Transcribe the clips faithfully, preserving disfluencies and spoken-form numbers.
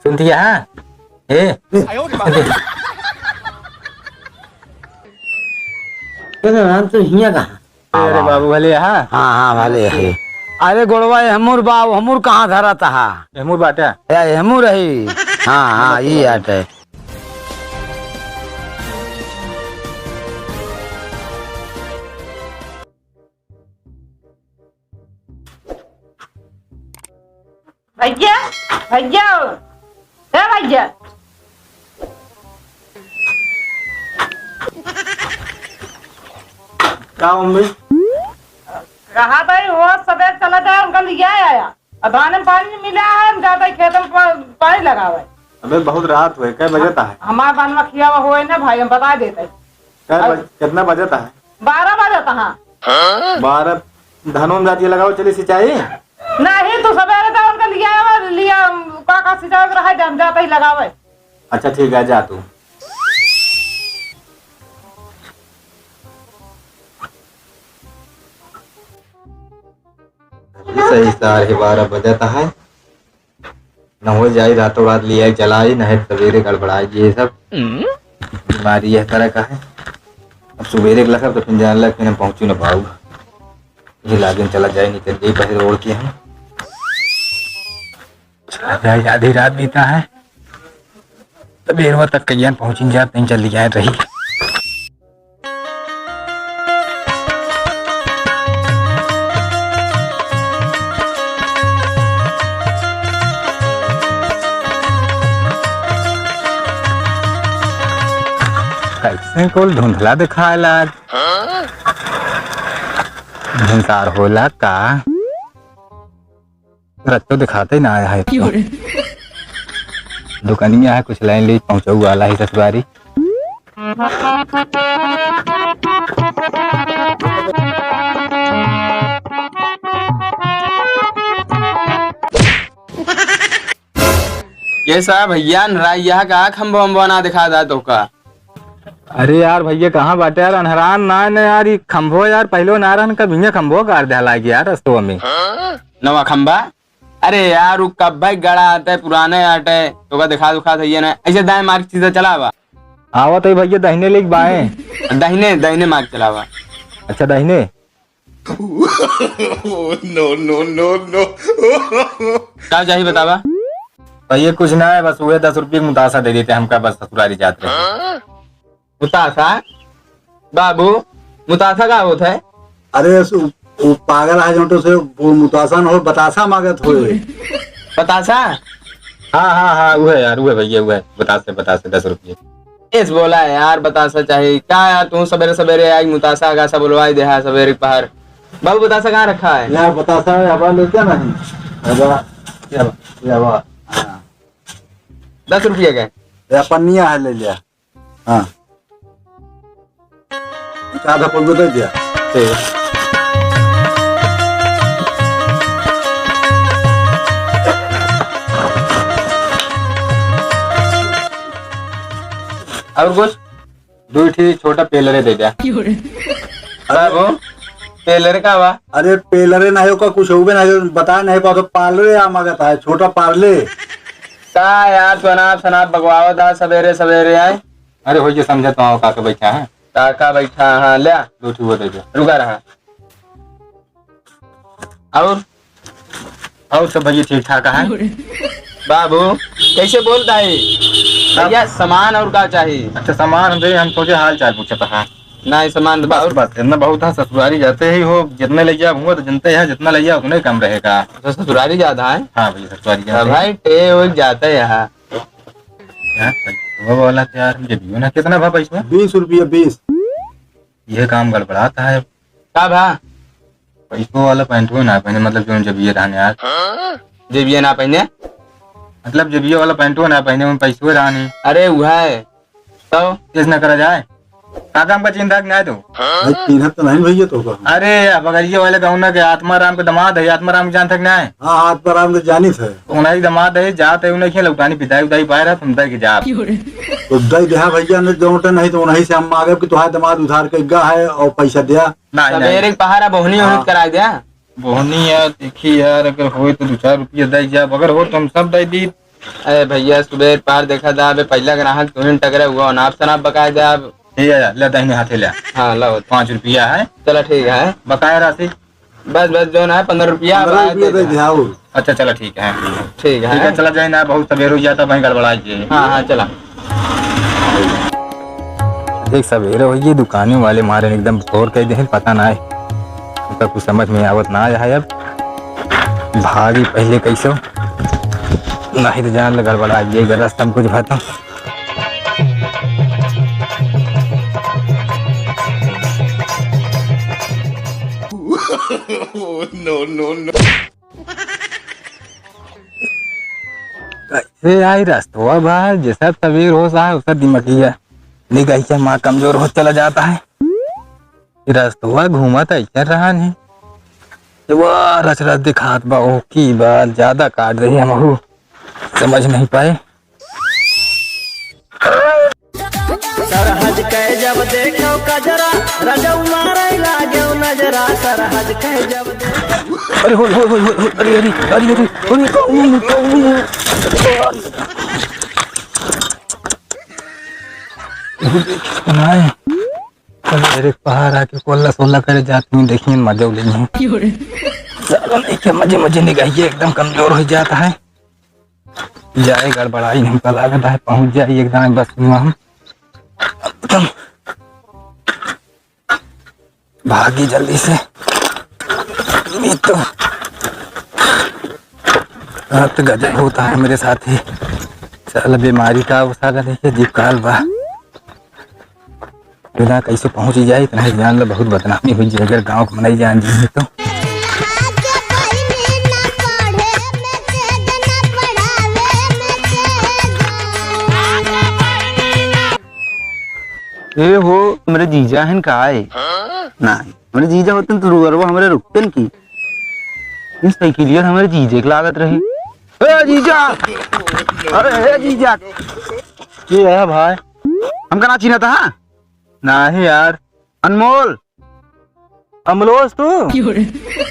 सुनती है, हाँ? ए? अरे, हम तो हियाँ कहाँ? अरे बाबू, भले, हाँ? हाँ, हाँ, भले है। अरे गोड़वा, एहमुर बा, ओहमुर कहाँ धरत हा? एहमुर बाटे। ए, एहमुर रही। हाँ, हाँ, ई आटे। भैया, भैया, ए भैया। का मम्मी? कहा भाई, वो सबेर चला जाए, उनका लिया आया। अब धान में पानी मिला है, हम जाते खेत में पा-, पानी लगावे। अबे बहुत रात हुए, कै बजे ता है? हमार बनवा खियावा होए ना भाई, हम बता देते। कै अब बज-, कितना बजे ता है? बारह बजे ता है। बारह, धनों में जाती है, लगाओ, चली सिंचाई। नहीं, तू सबेरे तो उनका लिया आवा, लिया, का, का सिंचाई के रहा, हम जाते ही लगावे। अच्छा ठीक है, जा तू। सही साढ़े बारह बजत है, न हो जाई रातों रात लिया चलाई, न है सवेरे गड़बड़ाई ये सब। बीमारी यह तरह का है। अब सवेरे के लखब तो फिर जान लग, फिर हम पहुँचू न पाऊ। ये लागिन चला जाए, निकल गई पहले ओढ़ के हम। चला जाए, आधी रात बीता है, तब एरवा तक कहियान पहुँचिन जात नहीं, चली जाए रही। कैसे कुल धुंधला दिखाए लाग। भिनसार होला का? रत्तो दिखाते ही ना आया है। क्यों रे? दुकानिया है, कुछ लाइन ले पहुंचाऊ वाला है ससुरारी। ये साहब भैया, नराइया का खंभो वंभो ना दिखा दा तो का? अरे यार भैया, कहाँ बाटे यार, अनहरान ना है ना यार, ई खंभो यार, पहले ना रहन, कब हियाँ खंभो गाड़ देला यार, रस्तवा में। नवा खंभा? अरे यार, उ कब भाई गड़ा आटे, पुराने आटे, तो का दिखा दुखा था ये ना, ऐसे दाएं मार के सीधा चलावा। आवत है भैया, दाहिने लेके बाएं। दाहिने, दाहिने मार के चलावा। अच्छा, दाहिने। No, no, no, no। का चाही बतावा? भैया कुछ ना है, बस उहे दस रुपये के मुतासा दे देते हमका, बस ससुरारी जात रहे। मुतासा? बाबू, मुतासा का होत है? अरे सु-, वो पागल है जोटो से, वो मुतासा न हो, बतासा मांगत हो। बतासा? हाँ, हाँ, हाँ, उहे यार, उहे भैया, उहे। बतासे, बतासे, दस रुपये। एस बोला है यार, बतासा चाहिए। का यार, तू सबेरे सबेरे आई मुतासा का सब बोलवाई दे है सबेरे पहर। बाबू, बतासा कहाँ रखा है? यार, बतासा है, हवा लेते नहीं। हवा, ये हवा, ये हवा। हाँ। दस रुपये का? या पन्निया है, ले लिया। हाँ। आधा पौवा दे दिया। ठीक। और कुछ? दो ठी छोटा पेलरे दे दिया। क्यों रे? अरे वो पेलरे का बा? अरे पेलरे ना हो का कुछ होबे ना, बता नहीं पाओ तो पालरे आ मगत है, छोटा पालरे। का यार, तू अनाप शनाप बकवावत आ सबेरे सबेरे आए। अरे, होइए, समझत हूँ, काका बैठा है। काका बैठा, हाँ, ले। दो ठो वो दे दे। रुका रहा। और? और सब भैया ठीक ठाक है। बाबू, कैसे बोलता है? भैया, सामान और का चाहिए? अच्छा, सामान हम दे, हम सोचे हाल चाल पूछत है। नहीं, सामान तो बस, और बस, इतना बहुत है, ससुरारी जाते ही हो, जितने ले जाओ हुआ तो जनते हैं, जितना ले जाओ उतने कम रहेगा। तो ससुरारी जाता है? हाँ भैया, ससुरारी तो जाते हैं। भाई, टे हो जाता है यहाँ। यार, पैसवा वाला तो यार, हम जब ना, कितना भा पैसवा? बीस रुपया, बीस। ये काम गड़बड़ाता है। का भा? पैसवा वाला पैंटवा ना पहने, मतलब, जो जब ये रहने यार। जब ये ना पहने? मतलब, जब ये वाला पैंटवा ना पहने, उन पैसवा रहने। अरे, वह है। तो? किस ना करा जाए? का काम का चिंता कि नहीं तो? भाई, चिन्हत तो नहीं भैया तो का। अरे, अब अगर ये वाले गाँव ना के आत्माराम के दामाद है, आत्माराम के जानते कि नहीं? हाँ, आत्माराम के जानित है। उन्हीं दामाद है, जात है, उन्हीं के लौटानी पिताई उताई पाए रहा, तुम तय के जाप। तो दई देहा भैया ने जोटे नहीं तो उन्हीं से हम मांगे कि तुम्हारा दामाद उधार के गा है और पैसा दिया। नहीं, सबेरे नहीं। के पहाड़ा बोहनी हाँ। होत करा दिया। बोहनी यार, देखी यार, अगर होए तो दो चार रुपया दई जाब, अगर हो तो हम सब दई दी। अरे भइया, सुबेर पार देखा दा, अबे पहिला ग्राहक तुहिन टकरे हुआ, नाप सनाप बकाए दे अब। ठीक है, ले दहिने हाथे ले। हाँ, लो। पाँच रुपया है। चला ठीक है। बकाया राशि? बस, बस, जौन है, पन्द्रह रुपया पन्द्रह बकाया रुपया दे दे दे। दिहाऊ। अच्छा, चला ठीक है। ठीक है। ठीक है, चला जाए ना, बहुत सबेर हो जाता, वहीं गड़बड़ा के। हाँ, हाँ, चला। देख, सबेरे होइए, दुकाने वाले मारे एकदम भोर कइ देहे, पता नाहीं, उनका कुछ समझ में आवत नाहीं है। अब भागी पहिले कैसो, नाहीं तो जान ले गड़बड़ा जाए, अगर रास्ता में कुछ भरता। No, no, no। कैसे आई रस्तवा बा, जैसा तबीर हो सा, उसा दिमागिया। निगाहिया माँ कमजोर हो चला जाता है। रस्तवा घूमत ऐसे रहा नहीं। ये वाह, रच रच दिखात बा, ओ की बात, ज्यादा काट रही हम हूँ। समझ नहीं पाए। सरहज के जब देखो कजरा, रजऊ मारे लागेउ नजरा, सरहज के जब देखो। अरे, होय, होय, होय, होय, होय, अरे, अरे, अरे, अरे, अरे, कौन, कौन? अरे, पहाड़ आके कोल्ला सोल्ला करे जात में देखिए, मजा लेंगे। क्यों रे? चलो, नहीं क्या, मजे, मजे निगाहिए एकदम कमजोर हो जाता है। जाए गड़बड़ाई, हमका लागत है पहुँच जाई एकदम बस में हम। भागी जल्दी से। ये तो रात गजब होता है मेरे साथ ही। साला बीमारी का वो साला देखिए, जीव काल बा। बिना कैसे पहुँच ही जाए, इतना ही जान लो, बहुत बदनामी हुई जाए अगर गाँव को मनाई जान जी तो। ए हो, हमरे जीजा हन का आए? नाहीं, हमरे जीजा होतन तो रुअरवा हमरे रुकतन की। ई साइकिलिया हमरे जीजे के लागत रही। ए जीजा! अरे ए जीजा! के है भाई? हमका ना चिन्हत हा? नाहीं यार। अनमोल। अमलोस तू?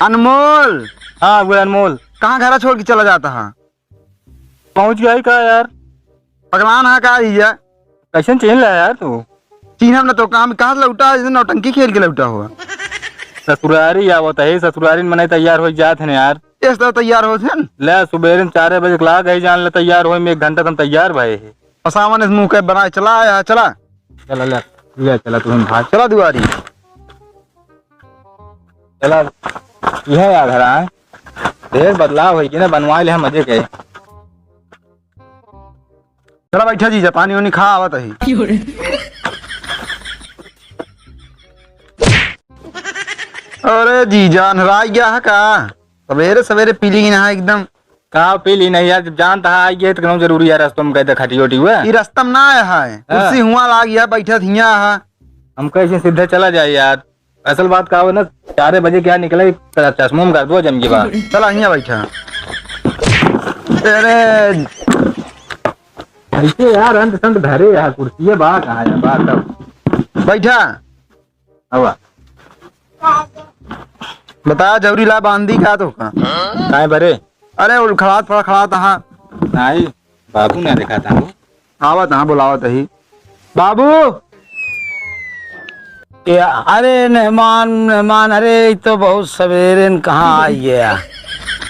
अनमोल। हाँ, वो अनमोल। कहाँ घरा छोड़ के चला जाता हा? पहुँच गया ही का यार? पगलान हा का जीजा? कैसन चेन ला यार तू? चिन्हब न तो काम कहाँ से लौटा, जैसे नौटंकी खेल के लौटा हुआ। ससुरारी आवत है, ससुरारी में नहीं तैयार हो जात है ना यार। इस तरह तैयार होत है न? ले, सुबेरे में चार बजे के लाग है, जान ले तैयार होए में एक घंटा तुम तैयार भए है। पसावन इस मुंह के बनाए चला आया, चला। चला ले, ले चला तू हम भाग। चला दुआरी। चला, यह यार घर आए। ढेर बदलाव है कि ना, बनवा ले हम मजे के। चला बैठा जीजा, पानी वानी खा आवत ही। क्यों रे? अरे जीजा, अन्हराई गया है का? सवेरे सवेरे पी ली ना एकदम। का पी ली नहीं यार, जब जानता है आई गए तो कहूँ जरूरी है, रस्तों में कहते खटी ओटी हुआ। ई रस्तम ना आया है, हाँ। कुर्सी हुआ लाग गया, बैठा थिया है। हम कैसे सीधे चला जाए यार? असल बात का हो ना, चार बजे क्या निकले, चश्मों में कर दो जम की बात। चला, हियाँ बैठा। अरे, ऐसे यार, अंत संत धरे यार, कुर्सी है, बा कहाँ है, बा तब। बैठा। हवा। बता, जौरी ला बांधी का तो का? काहे बरे? अरे, उलखड़ात फड़खड़ात हा। नाहीं, बाबू ना देखा था वो। आवत हाँ, बुलावत ही। बाबू! या, अरे मेहमान, मेहमान, अरे ई तो बहुत सवेरे न कहाँ आई गया।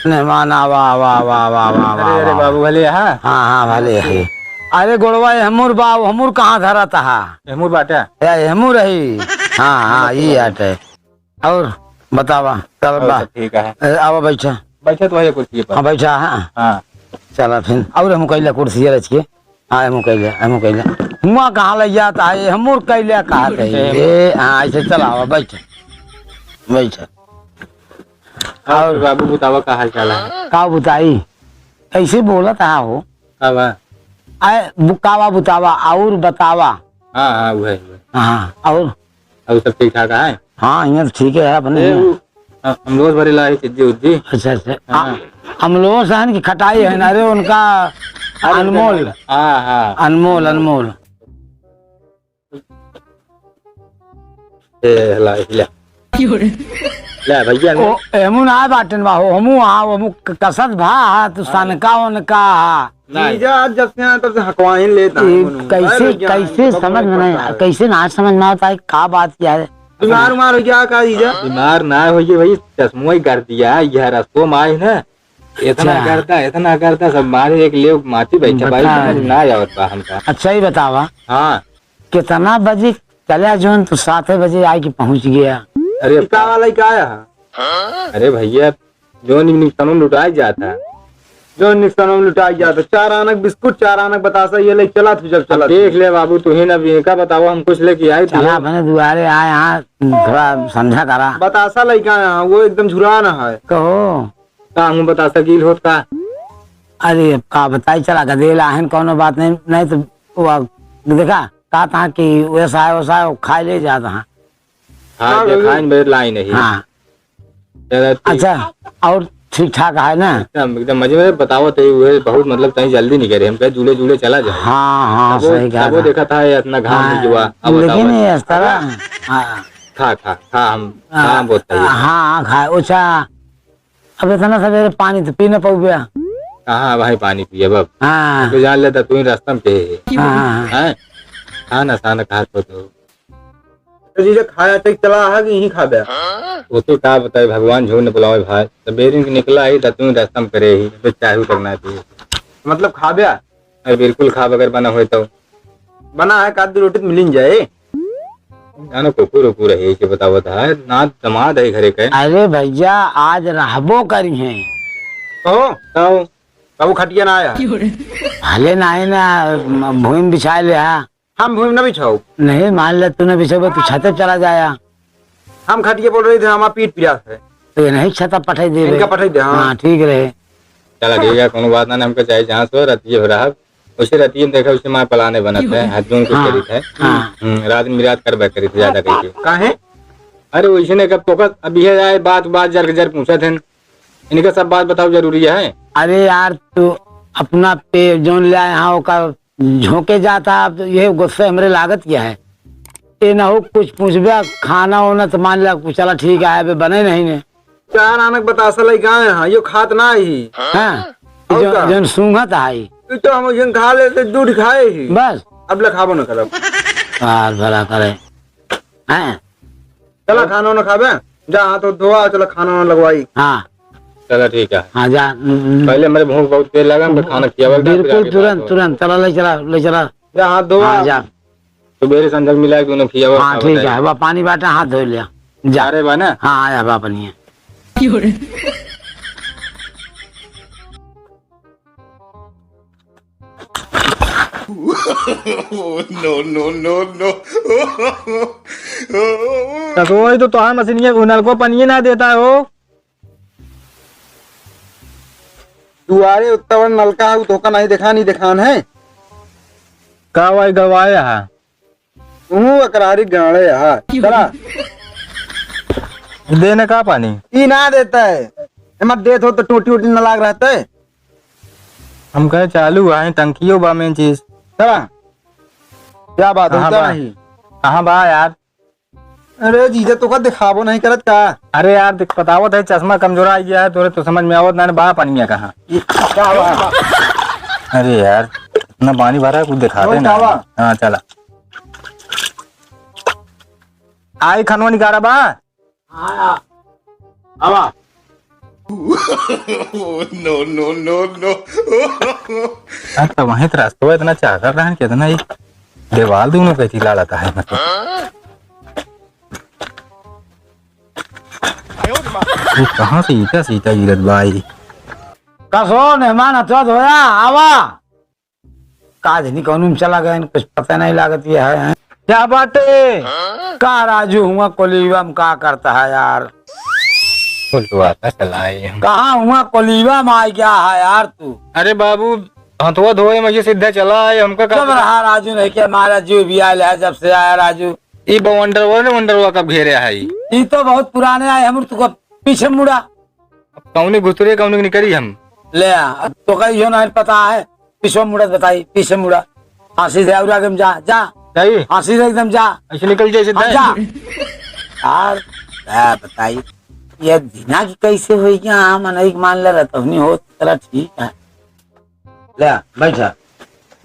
मेहमान आवा, आवा, आवा, आवा, आवा, अरे, अरे, आवा। बाबू भले, हाँ? हाँ, हाँ, भले है। अरे गोड़वा, एहमुर बाबू, एहमुर कहाँ धरत हा? एहमुर बाटा? या, एहमुर रही। हाँ, हाँ, ई आटे। और बतावा, का और बा? सब ठीक है। ए, आवा बैठा। बैठा तो है कुर्सी पर। हाँ, बैठा, हाँ। हाँ। चला फिर, और हम कैला कुर्सी रच के। हाँ, हम कैला, हम कैला। हुआ कहाँ ले जाता है, हम और कैला कहाँ कहीं? ए, हाँ, ऐसे चला आवा, बैठा। बैठा। और और बाबू बतावा का हाल चाल है? का बताई? कैसे बोलत हा हो? का बा? आए, बु-, कावा बुतावा, और बतावा। हाँ, हाँ, उहे, उहे। हाँ, और? और सब ठीक ठाक है? हाँ, यहाँ तो ठीक है अपने ए, यहाँ। उ, अ, अमलोस भरे ला है, चिज्जी उज्जी। अच्छा, अच्छा। हाँ। आ, अमलोस है कि खटाई है ना? अरे, उनका अरे, अनमोल। हाँ, हाँ। अनमोल, अनमोल। ए, हला, हिला। क्यों रे? ले भैया, ओ, एमू ना बाटन बा, हो, हमू आ, हमू क-, कसत भा, हा, तू हाँ। सनका ओनका हा। नहीं। जीजा, आज जब से आया, तब से हकवाइन लेता है ई मनु। कैसे, अरे, ज्ञान कैसे तो समझ बड़ा में नहीं, पड़ता है। कैसे ना समझ में आता है, का बात क्या है? बीमार उमार हो गया का जीजा? बीमार ना हो गए भाई, चश्मो ही कर दिया, यह रस्तों में आए ना, इतना अच्छा। करता, इतना करता, सब मारे एक लेव माथी बैठा भाई, बता समझ रे। ना आवत बा हमका। अच्छा ही बतावा। हाँ। कितना बजे चला जोन तो सात बजे आके पहुँच गया। अरे का वाला ही का आया है? अरे भैया, जो नि-, नुकसानों लुटाई जाता है। जो नुकसानों लुटाई जाता है। चार आनक बिस्कुट, चार आनक बतासा, ये ले चला तू जब चला अब देख तू। ले बाबू, तू ही ना भी इनका बताओ, हम कुछ लेके आए थे। चला अपने दुआरे आए यहाँ, थोड़ा समझा करा। बतासा लइका यहाँ, वो एकदम झुरा ना है। कहो। का हम बतासा गील होत का? अरे अब का बताई, चला गदेल आहन, कौनो बात नहीं, नहीं तो वो देखा, कहा था कि वैसा है, वैसा है, वो खाए ले जाता है। हाँ, हाँ, देखाइन भैया। बेर लाई नहीं। हाँ। चला, ठीक। अच्छा, और ठीक ठाक है ना? एकदम, एकदम मजे में बतावत है, वो बहुत मतलब कहीं जल्दी नहीं करे, हम कहे जूले जूले चला जाए। हाँ, हाँ, तबो, सही कहा तबो था। देखा था, ये इतना घाम हाँ, नहीं हुआ, अब लेकिन बताओ। ये इस तरह, हाँ। खा, खा, खा, हम, हाँ, खा, हम बहुत चाहिए। हाँ, हाँ, खा, अच्छा, अब इतना सवेरे पानी तो पी न पाऊबे। कहाँ भाई पानी पिए बाप? हाँ। तो जान लेता तू ही रास्ता में के है। हाँ, हाँ, हाँ। हैं? खा ना, सान खा तो, तो। तो जीजा खाया तक चला है कि यहीं खा बे? वो तो का बताए, भगवान झूठ न बुलावे भाई। सवेरे के निकला ही, तो तू ही रास्ता में करे ही, तो चाहे करना चाहिए। मतलब खा बे? अरे बिल्कुल खा, अगर बना होए तो। बना है, का दो रोटी तो मिल ही जाए। जानो कुकुर उकुर है, के बतावत है, ना दमाद है घरे के। अरे भैया, आज रहबो करी हैं। कहो। कहो। कबो खटिया ना आया। हले ना है ना, म-, भूमि बिछा ले हा। हम भूमि ना बिछाओ। नहीं, मान ले तूने बिछाओ, तू छते चला जाया। हम खटिया बोल रही थी, हमारा पीठ पिरात है। तो ये नहीं छता पठाई दे इनका रहे। पठाई दे, हाँ। हाँ, ठीक रहे। चला ठीक है, कोनो बात ना, हमको चाहे जहाँ सो रतिये हो रहा। उसे रतिये में देखा, उसे माँ पलाने बनत है, हाथ जोड़ के हाँ, करित है। हाँ। हम्म, रात में रात करबे करित है ज्यादा करके। काहे? अरे वैसे ने कब तोका, अब यह आए बात, बात जर के जर पूछत हैं। इनका सब बात बताओ जरूरी है। अरे यार, तू अपना पे जोन ले आए हाँ, ओका झोंके जाता, अब तो ये गुस्से हमरे लागत क्या है? ये ना हो कुछ पूछबे, खाना होना तो मान ला, चला ठीक है, अबे बने नहीं ने। चार आनक बतासा लइका आए हैं, यो खात ना ही। हाँ, और जो, का? जौन सूंघत आई। तू तो हम जौन खा लेते, दूध खाए ही। बस। अब ले खाबो न करब। यार भला करे। हैं? चला खाना वाना खाबे, जा हाथ धोआ, चला खाना वाना लगवाई। हाँ। चला ठीक है। हाँ, जा। पहले मेरे भूख बहुत तेज लगा, मैं खाना खियावल का, फिर बिल्कुल आगे बात तुरंत, होई। तुरंत, चला ले चला, ले चला। जा हाथ धोआ। हाँ, जा। सुबेरे संझल मिला के दोनों खियावा हाँ, खावा ठीक जाए। है, बा पानी बाटा हाथ धो लिया। जा। अरे बा ना? हाँ, आया बा पानी है। No, no, no, no। कसोई तो तोहार मशीनिया को नलको पनिये ना देता हो। दुआरे उत्ता बड़ नलका है, उ तोका नहीं देखा, नहीं देखान है। का वाई गवाए हा? तू अकरारी गाड़े हा। चला। देने का पानी? ई ना देता है। एमा देत हो तो टूटी उटी ना लाग रहता है। हम कहे चालू है, टंकियो बा मेन चीज। चला। क्या बात है, कहाँ क्या बा? नहीं? कहाँ बा यार? अरे जीजा, तोका दिखाबो नहीं करत का? अरे यार, देख, बतावत है, चश्मा कमजोरा आ गया है, तोरे तो समझ में आवत ना, बा पनिया कहाँ? ये क्या बा? अरे यार, इतना पानी भरा है, कुछ दिखाते और ना। क्या बा? हाँ, चला। आई खनवा निकारा बा? हाँ, आवा। No, no, no, no। हाँ, तो वहीं तो रास्ता इतना चाकर रहन, कितना ही दीवाल दोनों पे चिल्ला लाता है, मतलब। ये कहाँ से ईटा से ईटा गिरत बा ई? कसो मेहमान हथवा धोया, आवा। का जनी कौन में चला गए, कुछ पता नहीं लागत ये है। क्या बात है? का राजू हुआ कोलीबा में का करता है यार? कुल बात है, चला आए हम। कहाँ हुआ कोलीबा में आ गया है यार तू? अरे बाबू, हथवा धोए में ये सीधा चला आए, हमका का जब पता? रहा राजू नहीं के हमारा जीव भी आयल है, जब से आया राजू। ई बवंडरवा ने वंडरवा कब घेरे है? ई तो बहुत पुराने आए, हम तुको पीछे मुड़ा। अब कौने घुसरे, कौने निकरी हम? ले आ, अब तो कहीं यो नहीं पता है। पीछे मुड़ा बताई, पीछे मुड़ा। हाँ, सीधे और आगे में जा, जा। सही? हाँ, सीधे एकदम जा। ऐसे निकल जाए सीधा? हाँ, जा। यार, क्या बताई? ये दिना की कैसे होई कि हाँ, मनई के मान ले रहता हूँ, नहीं हो, चला ठीक है। ले, बैठा।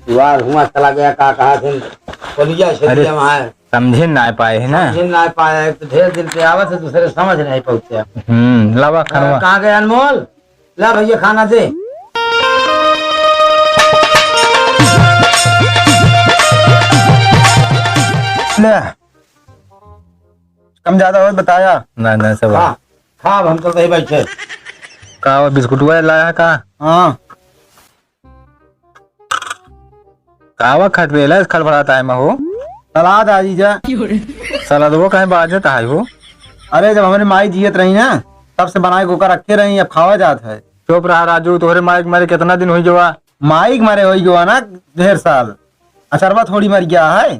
दुआर हुआ चला गया, का कहा थे? बोलिया से अरे, दिया वहाँ है। समझे ना पाए है ना? समझे ना पाए है, तो ढेर दिन से आवत है, दूसरे समझ नहीं पहुँचे। हम्म, लावा अ, खानवा। कहाँ गए अनमोल? ला भैया, खाना दे। ले। कम ज्यादा हो बताया। ना, ना, सब हाँ। खा, खा, हम तो नहीं बैठे। का वो बिस्कुटवा लाया है का? हाँ। कावा खटरेला इस खड़बड़ाता है महो? सलाद आ जीजा। सलादवो काहे बाजत है हो? अरे, जब हमरे माई जियत रही ना, तब से बनाए के ओकर रखे रही, अब खावा जात है। चुप रहा राजू, तोहरे माई के मरे कितना दिन होई गवा? माई के मरे होई गवा ना, ढेर साल। अचरवा थोड़ी मर गया है,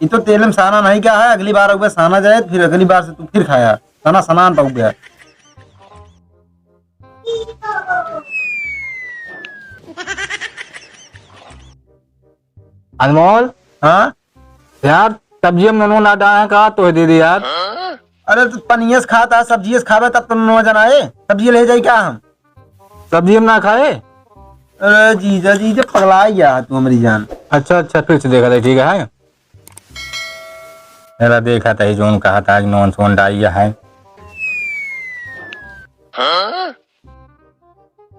ये तो तेल में साना नहीं गया है। अगली बार अउबे साना जाए, फिर अगली बार से तू फिर खाया, सना सनान पाउबे। अनमोल। हाँ? यार, सब्जी में नून ना डाले का, तो दे दे यार। अरे, तो पनियस खाता, सब्जी से खावे तब तो नून जनाए, सब्जी ले जाई का हम? सब्जी हम ना खाए। अरे जीजा, जीजा पगला गया तू हमारी जान। अच्छा, अच्छा, फिर से देखा था, ठीक है। मेरा देखा था, ये जोन कहा था, आज नून सोन डाल गया है।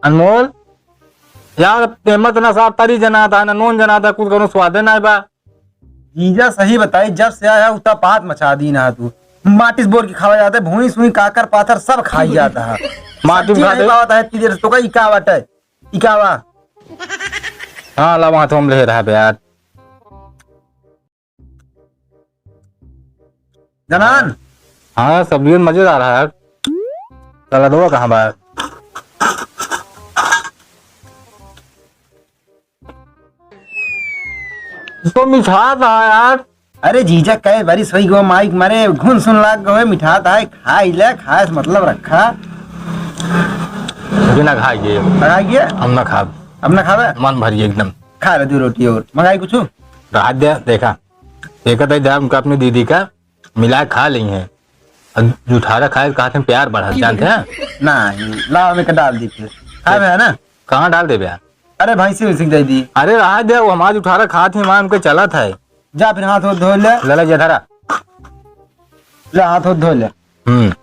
अनमोल, यार, हिम्मत ना साथ तारी जना था, ना नून जना था, कुछ करो स्वादे ना बा। जीजा सही बताई, जब से आया उतना पात मचा दी ना तू। माटिस बोर के खावा जाता है, भूई सुई काकर पाथर सब खाई जाता है। माटी सब्जी खा नहीं दे। पावत है इतनी देर से, तो का इकावट है, इकावा। हाँ, ला वहाँ तो हम ले रहा बे यार। जनान। हाँ, सब्जी मजेदार है यार। सलादवा कहाँ बा? तो मिठात है यार। अरे जीजा, कई बारी सोई गो माइक मारे घुन सुन लाग गो, मिठात है, खाई ले, खाए से मतलब रखा। बिना खाई के। खाई के? हम ना खाब। हम ना खाबे? मन भर गया एकदम। खा ले दो रोटी और। मंगाई कुछ? रात दे, देखा। देखा था जा उनका अपनी दीदी का मिला खा ली हैं। अब जुठारा खाए कहा थे प्यार बढ़ा, जानते हैं? नहीं, लाओ, हमें के डाल दी फिर। खाए में है ना? कहाँ डाल देबे यार? अरे भैंसी वैसी दे दी। अरे रहा दे, वो हमार जुठारा खात ही, हमार उनके चलत है। जा फिर हाथ हाथ धो ले। ले ले, जा धरा। ले हाथ हाथ धो ले। हम्म।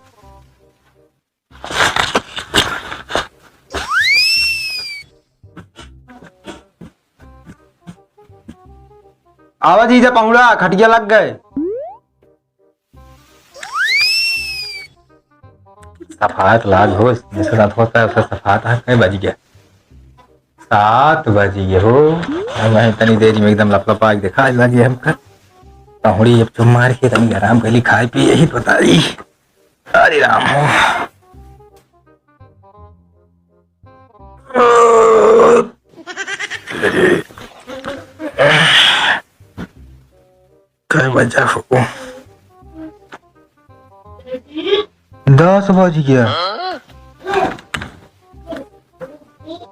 आवा जीजा पहुड़ा, खटिया लग गए। सफात लाज हो, जैसे रात होता है, उसका सफात है, कई बज गया? सात बज गए हो। अब वहीं तनी देर में एकदम लपलपा के देखा लगे हमका। पहुड़ी अब चुम मार के तनी आराम कर ली, खाए पिए ही पता ही। अरे राम हो। कै बजा हो? दस बज गया।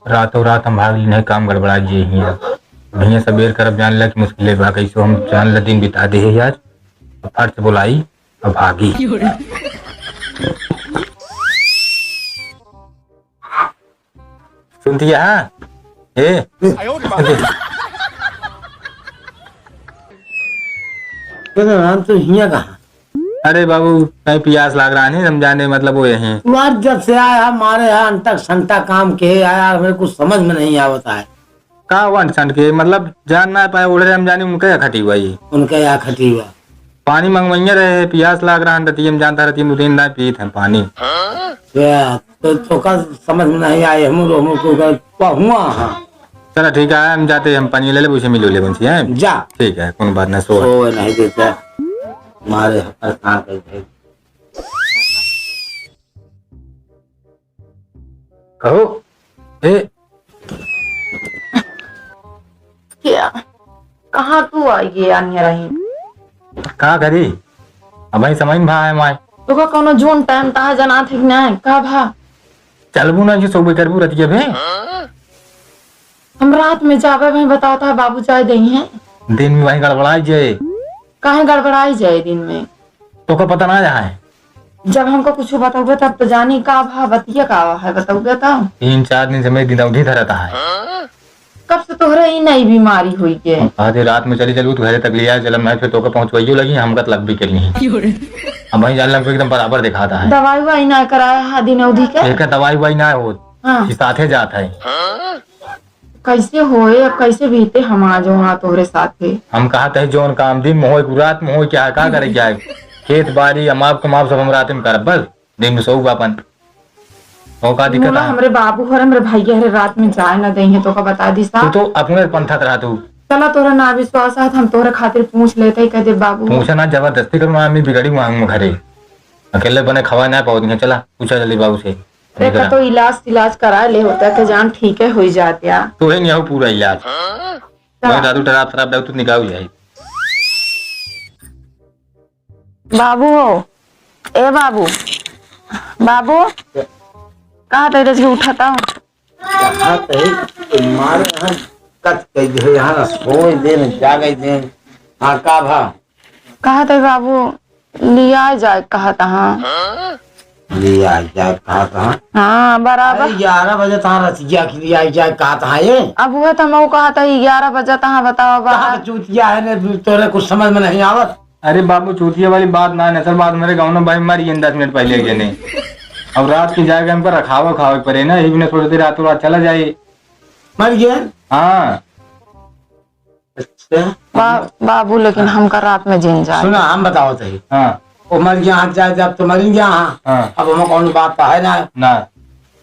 रातों रात हम भाग ली, नहीं काम गड़बड़ा गए ही। भैया सबेर करब जान ला कि मुश्किल बा, कैसे हम जान ला दिन बिता दे है यार। फट से बुलाई, अब भागी। सुनती है, हाँ? ए, सुनती। अरे राम, तू हियाँ कहाँ? अरे बाबू, कहीं पियास लाग रहा है, हम जाने, मतलब, वो यहीं। तू आज जब से आया है, मारे यहाँ अंटा संटा काम के आया, हमें कुछ समझ में नहीं आवता है। का वन सन के, मतलब, जान ना पाए, उड़े हम जानी उनके या खटी हुआ ये। उनके या खटी हुआ। पानी मंगवइया रहे, पियास लाग रहा, रतिया में जानता, रतिया में उठे ना पीत हैं पानी। या, तो, तो का समझ में नहीं आए, हम लोग, हम लोग को का, का हुआ, हाँ। चला ठीक है, हम जाते हैं, हम पानी ले ले, उसे मिलो ले बंसी, हैं? जा। ठीक है, कोनो बात ना, सो। सो नहीं देता, मारे परेशान कर दे। कहो, ए। क्या? कहाँ तू आई ये अन्य रही? का करी? अब भाई समझ में भा है माय। तो का कोनो जून टाइम ता जनात है कि नहीं? का भा? चलबू ना जो सोबे करबू रतिया भे? हम रात में जावे भाई बताता है बाबू जाए दही है। दिन में भाई गड़बड़ाई जाए। काहे गड़बड़ाई जाए दिन में? तो का पता ना जाए। जब हमका कुछ बतउबे तब तो जानी का भा बतिया का है, बतउबे तब। तीन चार दिन से मेरी दिनौधी धरत है। कब से तोहरे ई नई बीमारी होई के? हम कहा थे रात में चली चलू तो घरे तक लिया चलम, नहीं फिर तोके पहुँचवाइयो लगी, हमका तो लग भी के नहीं। अब वहीं जान लग एकदम बराबर दिखाता है। दवाई वाई ना कराया है दिनौधी के? एकर दवाई वाई ना होत। हाँ। ई साथे जात है। कैसे होए, अब कैसे बीते हम आज वहाँ तोहरे साथे? हम कहा थे जौन काम दिन में होए, रात में होए, क्या है, का करे, क्या है? खेत बाड़ी, अमाप कमाप सब हम रात में करब, बस दिन में सोऊब अपन। और का दिक्कत बोला, है? हमरे बाबू हरे, हमरे भैया हरे, रात में जाए ना देइहे, तोका बता दी सा। तू तो अपने पंथत रहा तू। चला, तोरा ना विश्वास है, हम तोहरे खातिर पूछ लेते ही कह दे बाबू। पूछा ना, जबरदस्ती करो ना, आदमी बिगड़ी वहाँ घरे। अकेले बने खवा ना पाओ, चला, पूछा जल्दी बाबू से। अरे, का तो इलाज तिलाज करा ले होता तो जान ठीक है, होई जात या। तो है नहीं हो पूरा इलाज। हाँ? वही दारू टराप शराब दारू तो निकाल जाए। बाबू हो, ए बाबू, बाबू, कहाँ तक रज के उठा था? कहाँ तक मारे यहाँ कच कह दे, यहाँ ना सोए दे, ना जागे दे। हाँ, का भा? कहा थे बाबू, लिया जाए कहा तहाँ। लिया जाए कहा तहाँ? हाँ, बराबर। अरे, ग्यारह बजे तहाँ रसिया की लिया जाए कहा तहाँ ये? अब वह तो मऊ कहा था, ग्यारह बजे तहाँ बताओ कहाँ बाहर। का चूतिया है ने, तोरे कुछ समझ में नहीं आवत। अरे बाबू, चूतिया वाली बात ना है, असल बात मेरे गाँव में भाई मर गए दस मिनट पहले एक जने। अब रात की जाएगा हमको रखावा खावे पड़े ना, इवने थोड़ी देर रातों रात चला जाए। मर गया? हाँ। अच्छा। बा-, बाबू, लेकिन हाँ। हमका रात में जिन जाए। सुना, हम बताओ तही। हाँ। वो मर गया, हाथ जाए, जब तो मर गया, हाँ। हाँ। अब हम कौन बात तो है ना। ना।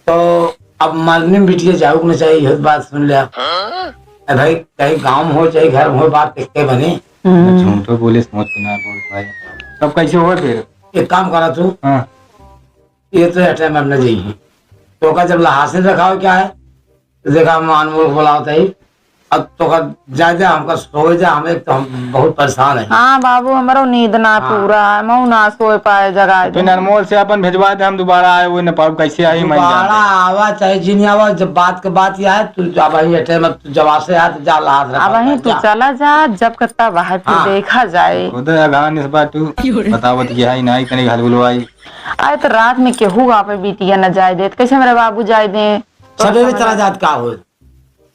तो अब मरने में बिटिया जाओ कि ना चाहिए, यह बात सुन ले। हाँ। ए भाई, कहीं गाँव में हो, चाहे घर में हो, बात देखते बने। हम्म। झूठ तो बोले, समझ के ना बोल भाई। तब कैसे हो फिर? एक काम करा तू। हाँ। ये तो अटैक मरने जाइए। तो का जब लहासिन रखा हो क्या है? देखा, हम अनमोल को बुलावत हई। अब तोका जा, जा, हमका सोए जा, हम एक तो हम बहुत परेशान है। हाँ बाबू, हमरो नींद ना हाँ। पूरा है, मऊ ना सोए पाए, जगाए फिर दे। अनमोल से अपन भेजवा दे, हम दोबारा आए, वो न पाउब, कैसे आई, मैं दोबारा जान दे। आवा चाहे जिन आवा, जब बात के बात यह है, तू अब वही टाइम अब तू जवाब से आ, तो जा, लाज रखा अब वहीं तू जा। चला जा, जब करता बाहर फिर हाँ। देखा जाए। खुद अगान इस बार तू क्यों रे? बतावत यह है, नहीं तनी घाल बुलवाई। आए तो रात में केहू आपे बिटिया न जाए देत, कैसे मेरे बाबू जाए दे? सवेरे चला जात का हो?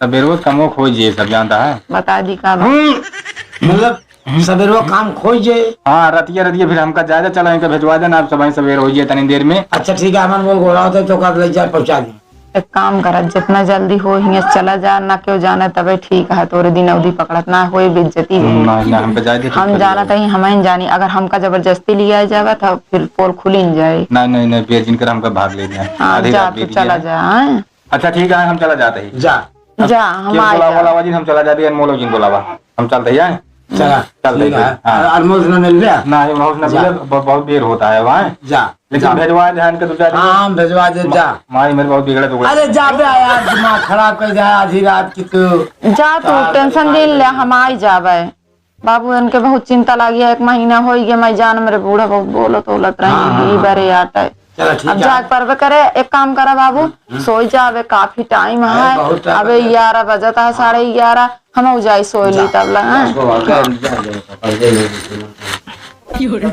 सबेरवा कमो खोज जे सब जानता है। बता दी का बा? हम्म। मतलब, सबेरवा काम खोज जे। हाँ, रतिया, रतिया फिर हमका ज्यादा चला, इनका भेजवा देना, आप सब सबेर हो जाए तनी देर में। अच्छा, ठीक है, हमन बोल गोला होते तो कब ले जाए, पहुँचा दी। एक काम करा, जितना जल्दी हो हियाँ चला जा, ना क्यों जाना, तबे ठीक है, तोरे दिन अवधि पकड़त ना होए, बेइज्जती भी होई। ना, ना, हमका जाए दे, हम ठीक है। जानत ही, हम ही जानी, अगर हमका जबरदस्ती लिया जावे, तो फिर पोल खुली न जाए। नहीं, नहीं, नहीं, फिर जिनकर हमका भाग ले जाए। हाँ, आधी जा, रात तू बीत चला गया। जा, हाँ? अच्छा, ठीक है, हम चला जाते हैं। जा। अब जा, हम के आ बुलावा, जाए। बुलावा जी, हम चला जाते हैं, अनमोल जी बुलावा, हम चलते हैं। चला, चलते ठीक हैं, है। हाँ। अनमोल से ना मिल गया? ना, अनमोल से ना जा। मिले, ब-, बहुत देर होता है वहाँ। जा, लेकिन जा। भेजवा दे, इनके दो चार दिन। हाँ, हम भेजवा दे, म-, जा। माई मेरे बहुत बिगड़े तो अरे, जा बे, यार, दिमाग खराब कर दे, आधी रात की तू। जा, तू tension जिन ले, हम आई जाबे। बाबू, इनके बहुत चिंता लागी है, एक महीना होई गया, मैं जान मेरे बूढ़ा बहुत बोलत बोलत रही, हाँ, हाँ, ई हाँ, बरे हाँ। आटे। चलो, ठीक अब है। जाग परबे करे, एक काम करा बाबू, हम्म। सोई जाबे, काफी time अरे, है। बहुत time अबे है। ग्यारह बजत है, हाँ। साढ़े ग्यारह, हम जाई सोई ली जा। तब लगा। जा, सो आ, जा, जा, जा, जा, जा।